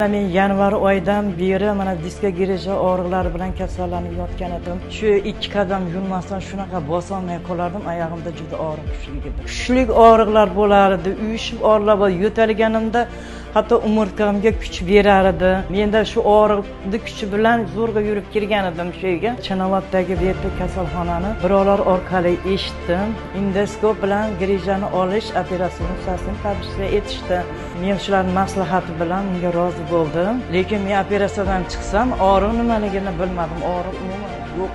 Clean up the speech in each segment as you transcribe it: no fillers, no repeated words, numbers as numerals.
Men yanvar oyidan beri mana diska грыжа og'riqlari bilan kasallanib yotgan edim. Shu ikki qadam yurmasdan shunaqa bosolmay qolardim, oyog'imda juda og'riq kuchli edi. Kuchli og'riqlar bo'lardi, uyushib og'riqlar bo'lardi. Yo'talganimda hatto umurtqamga kuch berar edi. Menda shu og'riqni kuchi bilan zo'rg'a yurib kirgan edim shu yerga. Chanovatdagi bu kasalxonani birovlar orqali eshitdim. Endoskop bilan грыжа ni olish operatsiyasini tavsiya etishdi. Men shularning maslahati bilan unga rozi bo'ldim. Lekin men operatsiyadan chiqsam, og'riq nimaligini bilmadim. Og'riq umuman yo'q.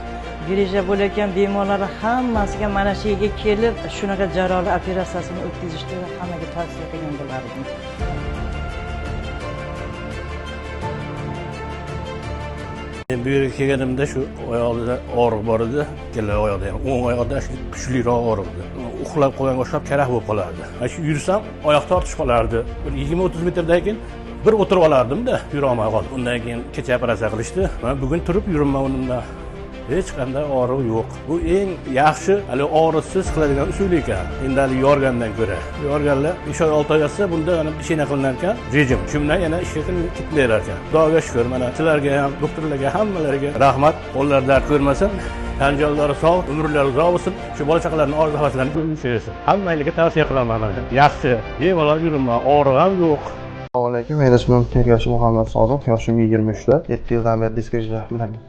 Грыжа bo'layotgan bemorlar hammasiga mana shu yerga kelib, shunaqa jarrohlik operatsiyasini o'tkazishni hammaga tavsiya qilgan bo'lardim. Men bu yerga kelganimda shu oyog'ida og'riq bor edi, ikkala oyoqda ham, o'ng oyoqda shu kuchliroq og'riq edi. Uxlab qolganga o'xshab karah bo'lib qolardi. Mana shu yursam oyoq tortishib qolardi. Bir 20-30 metrdan keyin bir o'tirib olardim-da, yura olmay qoldim. Undan keyin kecha operatsiya qilishdi. Men bugun turib yuribman o'rnimdan. Hech qanday og'riq yo'q. Bu eng yaxshi, hali og'riqsiz qiladigan usul ekan. Endi hali yorgandan ko'ra. Yorganlar 5 oy 6 oy yotsa, bunda yana ishina qilinar ekan, rejim. Shu bilan yana ishga ketilar ekan. Xudoga shukr, mana sizlarga ham, doktorlarga, hammalariga rahmat. Qo'llari dard ko'rmasin, tan jonlari sog', umrlari uzoq bo'lsin. Shu bola chaqalarning orzu havaslarini ko'rsin. Hammanglarga tavsiya qilaman mana. Yaxshi, bemalol yuribman, og'riq ham yo'q. Assalomu alaykum. Meni ismim Ergash Muhammad Sodiq, yoshim 23 da. 7 yildan beri disk грыжа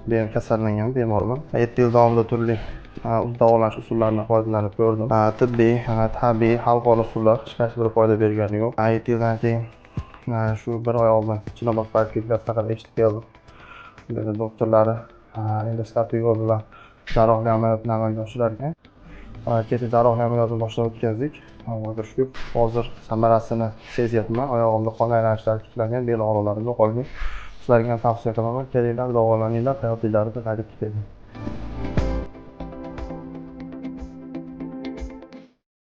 bilan kasallangan bemorman. 7 yil davomida turli davolanish usullaridan foydalanib ko'rdim. Tibbiy, tabiiy, xalqona usullar hech qaysi biri foyda bergani yo'q. 7 yildan keyin shu bir oy oldin Chinobod poliklinikasi haqida eshitib keldim. Bu yerda doktorlari endoskopik yo'l bilan jarrohlik amaliyotini amalga oshirar ekan. Kecha jarrohlik amaliyotini boshlab o'tkazdik. Allohga shukur, hozir samarasini sezyapman. Oyog'imda qon aylanishlari tiklangan, bel og'riqlarim yo'qolgan. Sizlarga ham tavsiya qilaman. Kelinglar, davolaninglar, hayotinglarni qaytib tiklaydi.